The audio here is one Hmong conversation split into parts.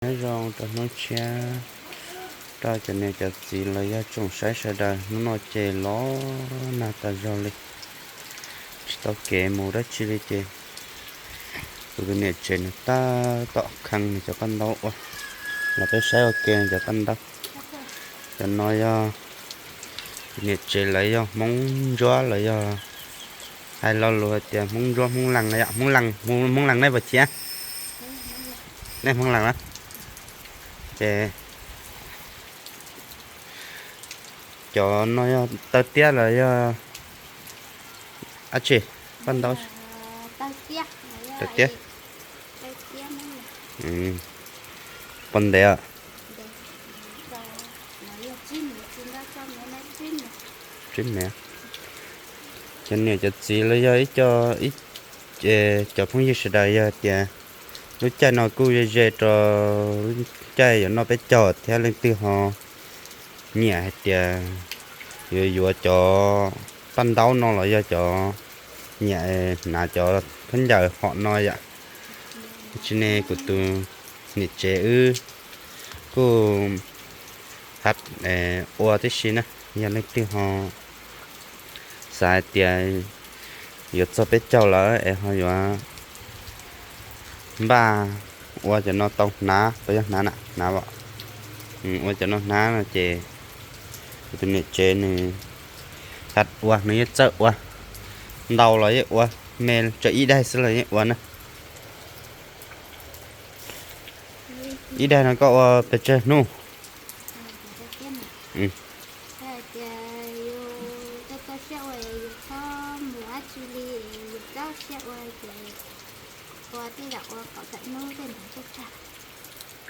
Nyob zoo rau hnub tshiab rau cov niam cov txiv los yog tsoom saib sawv daws. Hnub no ces los nag tas zog li, tsis tau kev mus dab tsi li ces kuv tus niam tsev nws tab tom khee nws cov paj ntaub ua, los peb saib ua ke nws cov paj ntaub. Cov no yog tus niam tsev lawv yog Hmoob Ntsuab los yog hais lo lus hais tias Hmoob Ntsuab Hmoob Lees yom, Hmoob Lees, Hmoob Lees nej puas chiam? Nej Hmoob Lees na. Ces cov no yog taw tiab los yog dab tsi? Paj ntaub. Taw tiab. Poj ntev. Tsib mev. Cov niam cov txiv los yog ib co, ib, cov phooj ywg sawv daws, yog tias lub caij no kuj ze ze rau lub caij yuav noj peb caug thiab, leej twg ho nyiam hais tias yuav yuav cov paj ntaub no los yog cov nyiam hnav cov khaub ncaws hom no yom, tsis ne kuv tus niam tsev wb kuj hab ua tib si na. Yog leej twg ho xav hais tias yuav txog peb caug lawm es ho yuav npaj ua cov no tau hnav, puas yog hnav na, hnav os. Ua cov no hnav no ces kuv tus niam tsev nws hab ua, nws yeej txawj ua, ntau los yeej ua, me tsawg ib daig xwb los yeej ua na. Ib daig no koj ua pes tsawg hnub?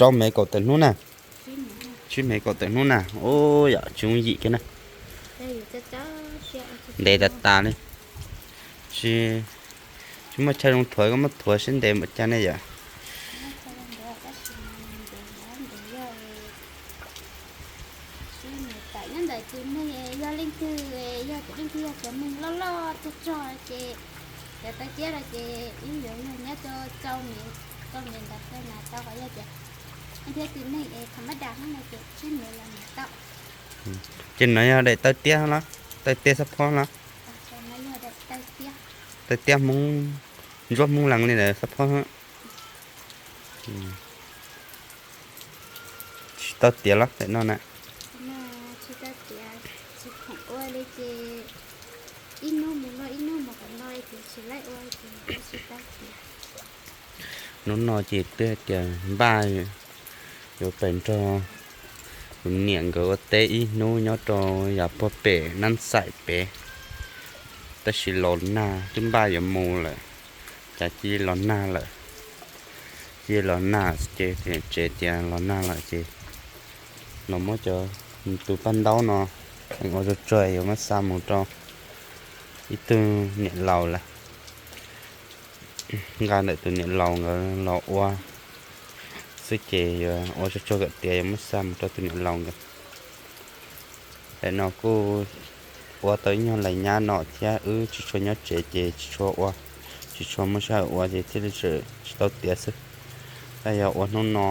Rau mev kaum tawm hnub na. Tsib mev kaum tawm hnub na. Ub, yam tsis yooj yim kiag na. Ntev tas tas li. Tsis, tsis muaj chaw zoo thuav, koj muab thuav seb ntev npaum cas ne yom. Nyob ntawm tus neeg yog leej twg, yog cov leej twg yog cov neeg loj loj txog txog ces cov taw tiab no ces ib yuav yog nyob rau rau mev ntawd xwb na, rau qhov yog tias leej twg tus neeg es tham mab das no ces tsib mev los nws tau. Ces no yog daim taw tiab los? Taw tiab xab phob los? Taw tiab Hmoob, Ntsuab Hmoob Lees li ntawd xab phob. Tsis tau tiav los daim no na? Tsis tau tiav, tsis khoom ua li ces ib hnub mus no ib hnub mus qhov no ces tsis laib ua ces tsis tau tiav. Hnub no ces twb hais tias npaj yuav pem nrog kuv niam nkawd ua teb ib hnub nyob rau yav puag pem Nab Xaim pem, tab sis los nag twb npaj yuav mus lawm, cas cia li los nag lawm. Cia li los nag ces tsev tias los nag lawm ces los muab cov tus paj ntaub no ua tsuag tsuag yuav muab xa mus rau ib tug niam laus lawm. Nqa ntawm tus niam laus nkawd los ua xwb ces yuav ua tsuag tsuag kom tiav yuav muab xa mus rau tus niam laus nkawd. Daim no kuj ua tau ib nyuag lais nyab no thiab, wb tsis tshua nyob tsev ces tsis tshua ua, tsis tshua muaj sij hawm ua ces thiaj li tsis tau tiav xwb. Tab yog ua hnub no,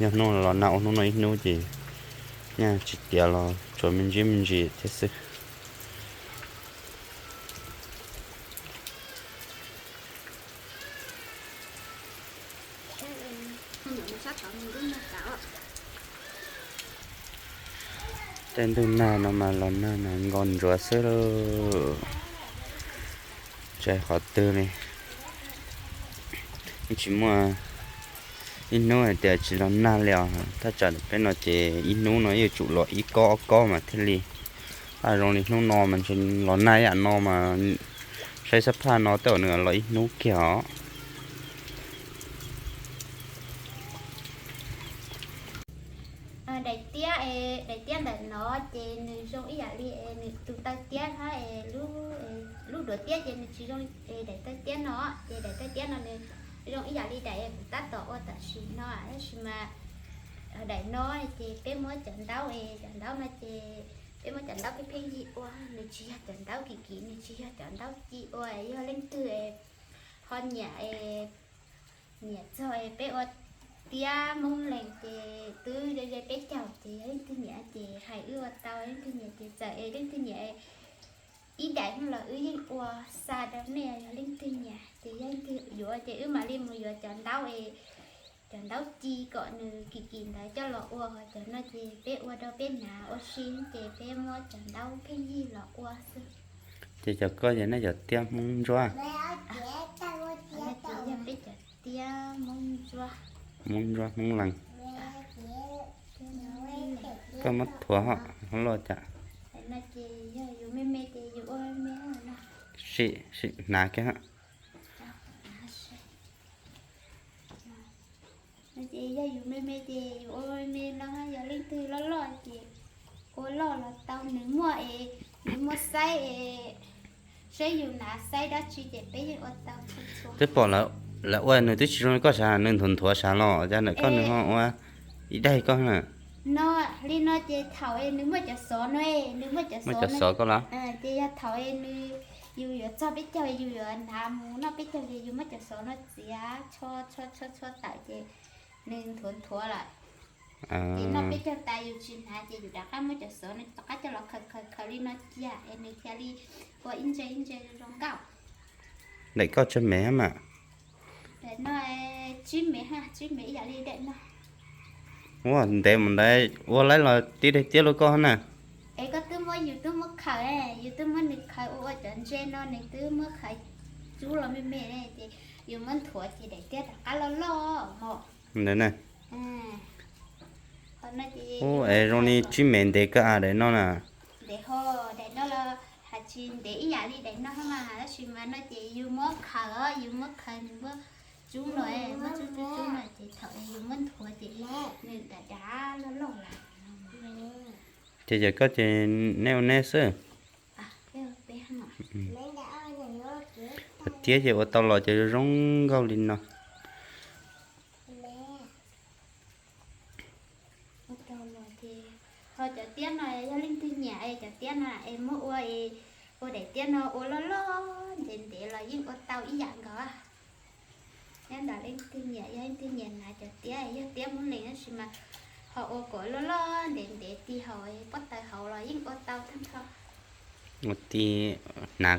yog hnub los nag ua hnub no ib hnub ces nyaj tsis tiav los tsuas me ntsis me ntsis thiab xwb. Tej ntuj nag no mas los nag mas nkaus ntsuav xwb lauj. Tsis hais qhov twg li. Tsis muaj ib hnub hais tias tsis los nag li os. Thaj tsam peb no ces ib hnub no yuav tsum los ib kob ob kob mas thiaj li paj zoo li hnub no mas ntshe los nag ib yam no mas saib xab phaj no tej zaum nws los ib hnub kiag os. Daim tiab, daim tiab ntawm no ces nws zoo ib yam li nws tus taw tiab hab, lub duav tiab ces nws tsis zoo li daim taw tiab no, ces daim taw tiab no nws zoo ib yam li daim kuv tab tom ua tam sim no, tab sis mas daim no ces peb muab cov ntaub, cov ntaub no ces peb muab cov ntaub pheej pheej yig ua, nws tsis yog cov ntaub kim kim, nws tsis yog cov ntaub ci ua, yog leej twg ho nyiam, nyiam txog peb ua tiab Hmoob Lees ces twb ze ze peb caug ces yog leej twg nyiam ces hais wb ua tau, leej twg nyiam ces txawm es leej twg nyiam ib daim hnub los wb yeej ua xa rau nej, yog leej twg nyiam ces yog leej twg yuav ces wb mam li mus yuav cov ntaub es, cov ntaub ci kom nws kim kim ntawd coj los ua, ho cov no ces peb ua rau peb hnav ua si ces peb muab cov ntaub pheej yig los ua xwb. Ces cov koj ces nej cov tiab Hmoob Ntsuab? Yog peb cov tiab Hmoob Ntsuab. Hmoob Ntsuab Hmoob Lees. Koj muab thuav ho loj cas. Sim, sim hnav kiag. Ces yog yus me me ces yus ua me me no, yog leej twg loj loj ces ua loj los tau, nws muaj es, nws muaj xaiv es, seb yus hnav xaiv dab tsi ces peb yeej ua tau. Twb pom lawv ua nws twb tsis zoo li koj sav, nws nthuav nthuav sav los cas ntawm koj nws ho ua ib daig koj na. No, li no ces thaum es nws muaj cov xov no, nws muaj cov xov koj los. Ces yog thaum es nws, yus yuav txog peb caug yus yuav hnav mus noj peb caug ces yus muab cov xov no txiav tsho tsho tsho tawm ces nws nthuav nthuav lawm. Ces noj peb caug tas yus tsis hnav ces yus rov qab muab cov xov no rov qab coj los khaws khaws khaws li no cia es nws thiaj li ua ib ntse ib ntse zoo nkauj. Daim koj tsawg mev mas? Daim no tsib mev, tsib mev ib yam li daim no. Ua ntev mus ntawd ua laib los tib daim tiab lub koj na. Es koj twb muab, yus twb muab khaws, yus twb muab nws khaws ua ua cov ntse no, nws twb muab khaws cub los me me ne, ces yus muab nthuav ces daim tiab rov qab loj loj mos. Ntawd na. Ua es zoo li tsib mev ntev kawg daim no na. Ntev ho, daim no los hais tsis ntev ib yam li daim no mas, tab sis mas no ces yus muab khaws, yus muab khaws nws muab cub los, muab cub cub cub no ces thaum yus muab nthuav ces nws dav dav loj loj lawm. Ces yog koj ces neb ua neb xwb. Cov tiab ces ua tau los ces zoo nkauj li no. Ho cov tiab no yog leej twg nyiam es cov tiab no es muab ua, ua daim tiab no ua loj loj ntev ntev los yeej ua tau ib yam nkaus. Nyob ntawm leej twg nyiam, yog leej twg nyiam hnav cov tiab, yog tiab Hmoob Lees tab sis mas ho ua kom loj loj ntev ntev ti hauv pob taws hauv los yeej ua tau tag nrho. Ua ti, hnav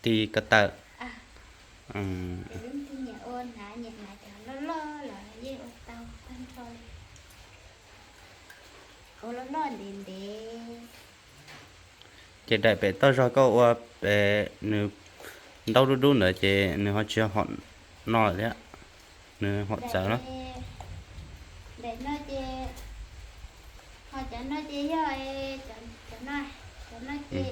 ti ko taw. Ces leej twg nyiam ua hnav, nyiam hnav cov loj loj los yeej ua tau tag nrho li. Ua loj loj ntev ntev. Ces daim pem toj zog koj ua pem nws ntaub dub dub ntawd ces nws ho tsis yog hom no lawm thiab, nws hom txawv na. Daim no ces, ho cov no ces yog, cov no, cov no ces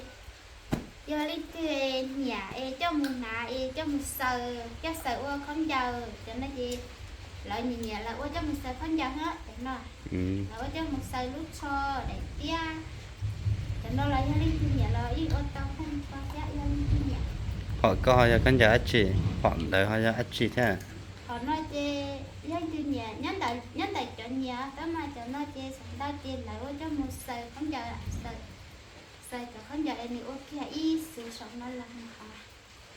yog leej twg nyiam es coj mus hnav es coj mus xaws, coj xaws ua khaub ncaws, cov no ces lawv nyiam nyiam lawv ua coj mus xaws khaub ncaws thiab cov no. Lawv ua coj mus xaws lub tsho, daim tiab. Cov no los yog leej twg nyiam los yeej ua tau tag nrho thiab, yog leej twg nyiam. Hom koj ho yog khaub ncaws dab tsi? Hom ntawd ho yog dab tsi thiab? Hom no ces yog leej twg nyiam, nyob ntawm cov nyiam tab mas cov no ces xav ntau ces lawv ua coj mus xaws khaub ncaws, xaws cov khaub ncaws es nws ua kiag ib xuv saum no los nws qhov.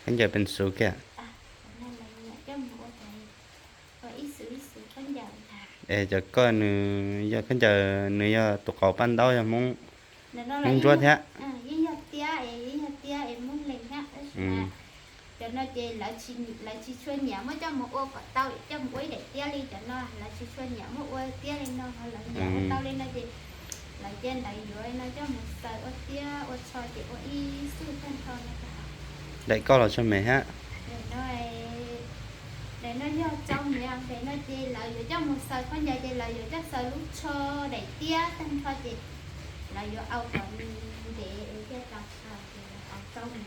Khaub ncaws pes xuv kiag. Cov no lawv nyiam coj mus ua cov, ua ib xuv ib xuv khaub ncaws ntag. Es cov koj nws yog khaub ncaws, nws yog tus qauv paj ntaub yog Hmoob, Hmoob Ntsuab thiab? Yeej yog tiab es, yeej yog tiab es Hmoob Lees thiab tab sis mas cov no ces lawv tsis tshua nyiam muab coj mus ua kom tau, coj mus ua ib daim tiab li cov no, lawv tsis tshua nyiam muab ua tiab li no, ho lawv nyiam ua tau li no ces lawv cia ntawd yuav li no coj mus xaws ua tiab ua tsho ces ua ib xuj tag nrho no. Daim koj los tsawg mev thiab? Daim no yog tsau mev, daim no ces lawv yuav coj mus xaws khaub ncaws ces lawv yuav coj xaws lub tsho daim tiab tag nrho ces lawv yuav au kom nws ntev thiaj tau xaws ces lawv au tsau mev.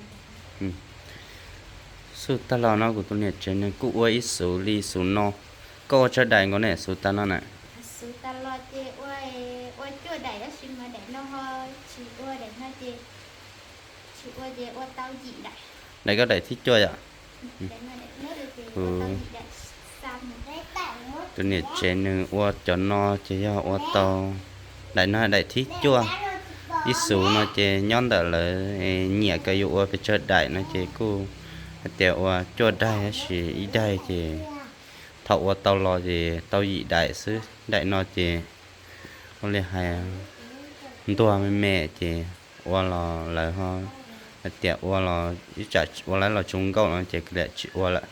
Xuj tag los no kuv tus niam tsev nws kuj ua ib xuv li xuv no. Koj ua tsawg daim nkaus ne xuv tag no na? Xuv tas los ces ua, ua cuaj daim tab sis mas daim no ho tsis ua, daim no ces tsis ua ces ua tau yim daim. Daim koj daim thib cuaj yom? Tus niam tsev nws ua cov no ces yog ua tau, daim no daim thib cuaj. Ib xuv no ces nyob ntawm lawv nyiam kom yus ua pes tsawg daim no ces kuj hais tias ua cuaj daig tab sis ib daig ces Thaum ua tau los ces tau yim daim xwb, daim no ces ua li hais ntuag me me ces ua los lawv ho hais tias ua los ib tsam ua lawv los tsis zoo nkauj no ces lam tsis ua lawm.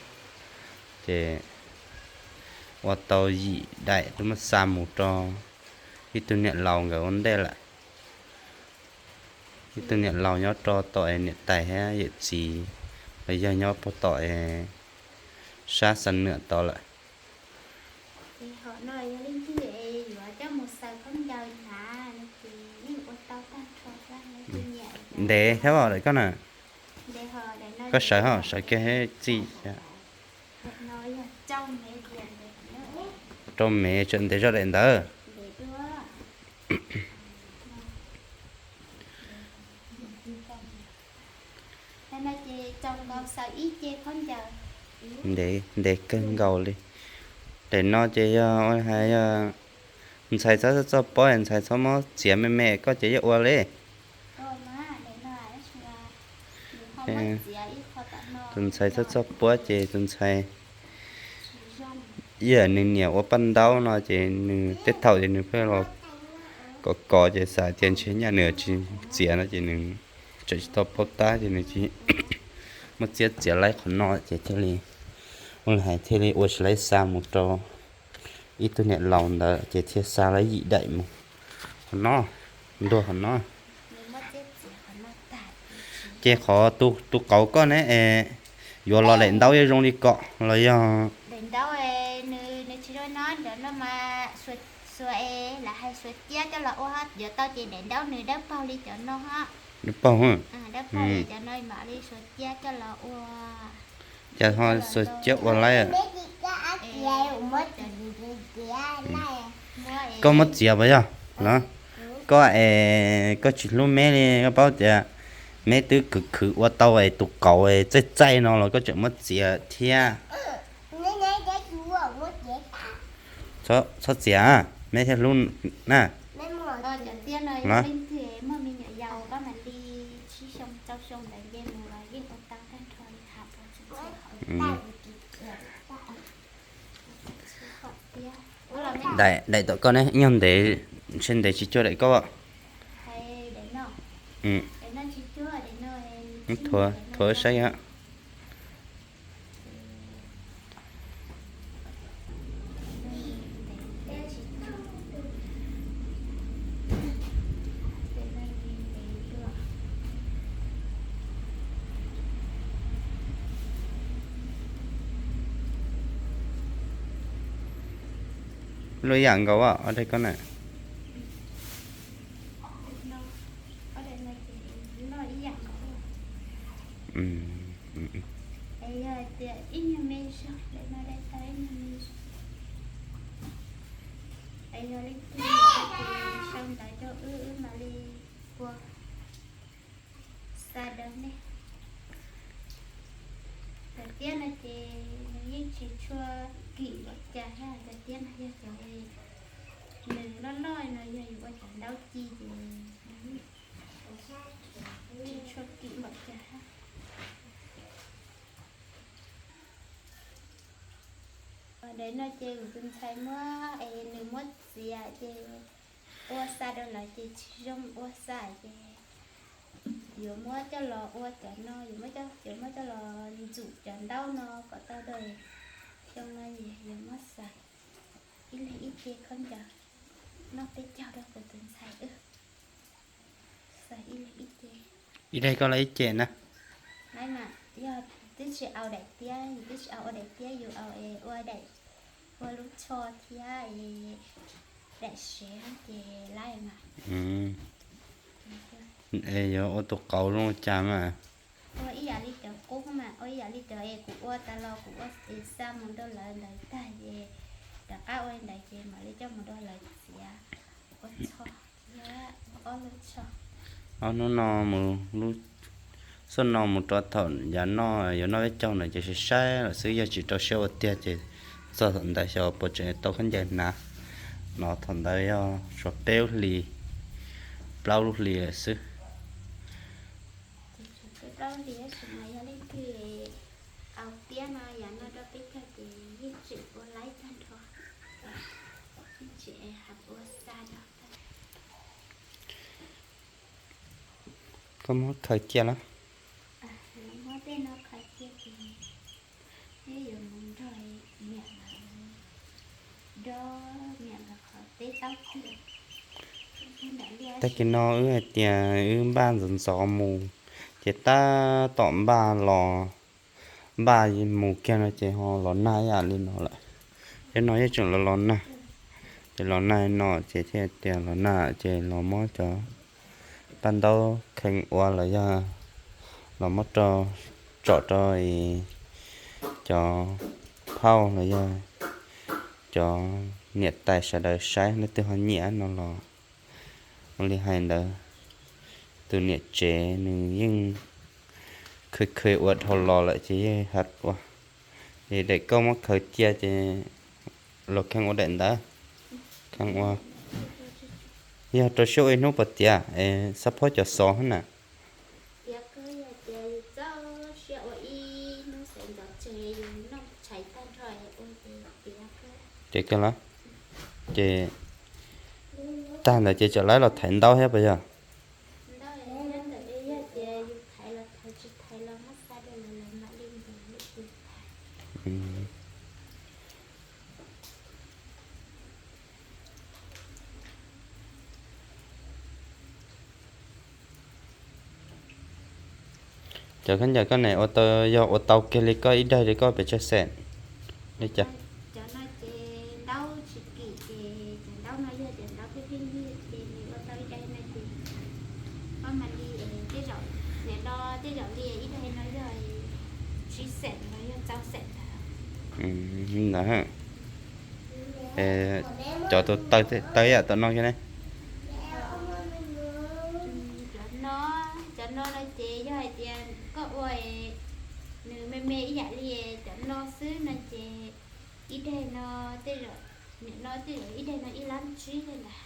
Ces ua tau yim daim twb muab xa mus rau ib tug niam laus nkawd ua ntej lawm. Ib tug niam laus nyob rau tom niam tais thiab yawm txiv, los yog nyob puag tom sab Xam Nuam tod lawm. Ntev thiab os daim koj na. Koj sawv ho sawv kiag txij. Rau me tseem ntev zog daim ntawd. Ntev, ntev kawg nkaus li. Daim no ces yog ua hais yog ntxhais txhob txoj pob, ntxhais txhob muab txiav me me, koj ces yeej ua li. Tus ntxhais txhob txoj pob ces tus ntxhais ib yam nws niam ua paj ntaub no ces nws tej thaum ces nws pheej los kov kov ces xav tias ntshe nyaj nws tsis txiav no ces nws tseem tsis tau paub tab ces nws muab txiav txiav laib qhov no ces thiaj li, ua li hais thiaj li ua tsis laib xa mus rau ib tug niam laus ntawd ces thiaj xa laib yim daim mus qhov no, ntuag qhov no. Ces qhov tus qauv koj ne es yuav los daim ntaub yuav zoo li ko los yog? Daim ntaub nws tsis zoo no, ntawm no mas xuas, lawv hais xuas ciab coj los ua, yuav tau ces daim ntaub nws dawb paug li cov no. Dawb paug, dawb paug li cov no mam li xuas ciab coj los ua. Cas ho xuas ciab ua laib? Koj muab txiav puas yog? Los koj es koj tsis hlub me li, koj paub tias me twb khwv khwv ua tau es tus qauv es txaij txaij no los koj tseem muab txiav thiab. Txhob txiav, me thiaj hlub na. Daim, daim tom koj ne, nyuag ntev, ntshe ntev tsis cuag daim koj. Thuav, thuav saib. Luaj ib yam nkaus os, daim koj na. Sau ntawv rau wb, wb mam li ua xa rau nej. Cov tiab no ces nws yeej tsis tshua kim npaum cas thiab, cov tiab no yog cov nws loj loj no yog yus ua cov ntaub ci ces nws tsis tshua kim npaum cas thiab. Daim no ces kuv tus ntxhais muab es nws muab txiav ces ua xa rau lawv ces tsis zoo ua xa ces yuav muab coj los ua cov no, yuav muab coj, yuav muab coj los ntxum cov ntaub no kom tau rau xyoo no es yuav muab xa ib leeg ib ce khaub ncaws noj peb caug rau kuv tus ntxhais wb. Xa ib leeg ib ce. Ib leeg koj los ib ce na. Laib mas yog twb tsis au daim tiab, yus twb tsis au ua daim tiab, yus au es ua daim, ua lub tsho thiab es daim sev ces laib mas. Es yuav ua tus qauv zoo li cas mas? Ua ib yam li cov qub mas, ua ib yam li cov es kuv ua tas los kuv ua es xa mus rau lawv ntawd tag ces rov qab ua li ntawd ces mam li coj mus rau lawv txiav ua tsho thiab ua ob lub tsho. Ob hnub no mus, lub, xuaj no mus rau thaum yav no yuav noj peb caug na ces saib saib lawm xwb, yog tsis rau siab ua tiag ces txog thaum ntawd xyov puas tseem tau khaub ncaws hnav. No thaum ntawd yog tshuav peb lub hlis, plaub lub hlis lawm xwb. Peb plaub hlis tab sis mas yog leej twg au tiab no yav no rau peb caug ces Tseem ua laib tag nrho, tseem ua xa rau. Koj muab khaws cia los? Muab tej no khaws cia ces peb yuav mus nrog niam lawv dob niam lawv qhov teb taub kiag. Tag kis no wb hais tias wb npaj ntxov ntxov mus, ces tab tom npaj los, npaj mus kiag no ces ho los nag ib yam li no lawm. Thiab no yeej tseem los los nag, ces los nag no ces thiaj tias los nag ces los muab cov paj ntaub kheej ua los yog los muab rau, tsom rau cov phauj los yog cov niam tais sawv daws saib leej twg ho nyiam no los. Ua li hais ntawd, tus niam tsev nws yeej kheej kheej ua dhau los lawm ces yeej hais ua, es daim koj muab khaws cia ces los kheej ua daim ntawd, kheej ua. Yog rau siab ua ib hnub puas tiav es xab phob cov xov na. Ces kawg los, ces tag ntawd ces tseem laib los thaiv ntaub thiab puas yog? Cov khaub ncaws koj ne ua tau, yog ua tau kiag li koj ib daim li koj pes tsawg xees li cas? Cov no ces ntaub tsis kim ces cov ntaub no yog cov ntaub pheej pheej yig ces nws ua tau ib daim no ces koj mam li, tej zaum, nim no tej zaum li ib daim no yog tsib xees los yog rau xees ntawd. Ntawd, cov tus taw, taw yam tom no ne? Cov no, cov no no ces yog hais tias koj ua nws me me ib yam li cov no xwb no ces ib daim no tej zaum, nim no tej zaum ib daim no ib lab tsib li ntawd.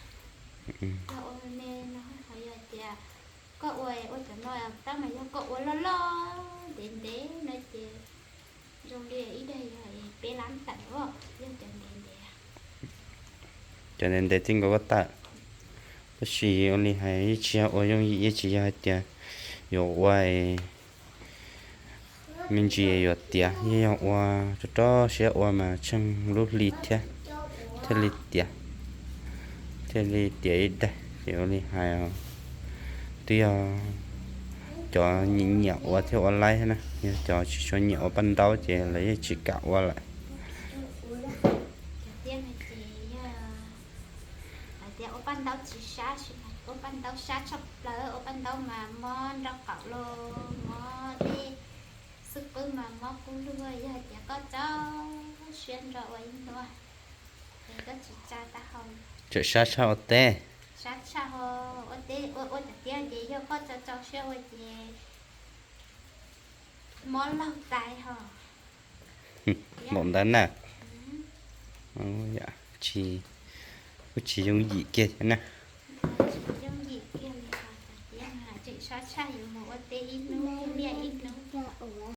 Koj ua me me no ho yog tias koj ua, ua cov no tab mas yog koj ua loj loj ntev ntev no ces zoo li ib daim yog peb lab tawm os, yog cov ntev ntev. Cov ntev ntev txij nkaus koj tawm. Tab sis ua li hais yeej tsis yog ua yooj yim, yeej tsis yog hais tias yuav ua me ntsis yuav tiav, yeej yog ua rau rau siab ua mas tsheej lub hli thiab thiaj li tiav, thiaj li tiav ib daim. Ces ua li hais twb yog cov nyiam nyiam ua thiab ua laib thiab na, yog cov tsis tshua nyiam ua paj ntaub ces lawv yeej tsis kam ua lawm. Hais tias ua paj ntaub tsis sab, ua paj ntaub sab tshaj plaws, ua paj ntaub mas mob nraub qaum los mob tej xub qwb mas mob kub lug, yog hais tias koj txaus siab nrog ua ib hnub es koj tsis tsa taub hau. Tseem sab tshaj ua teb. Sab tshaj ho ua teb, ua ua cov tiab ces yog koj txaus txaus siab ua ces mob laug tais ho. Npaum ntawd na. Tsis, kuj tsis yooj yim kiag thiab na. Tsis yooj yim kiag li, cov tiab tseem sab tshaj yuav mus ua teb ib hnub liaj ib hnub.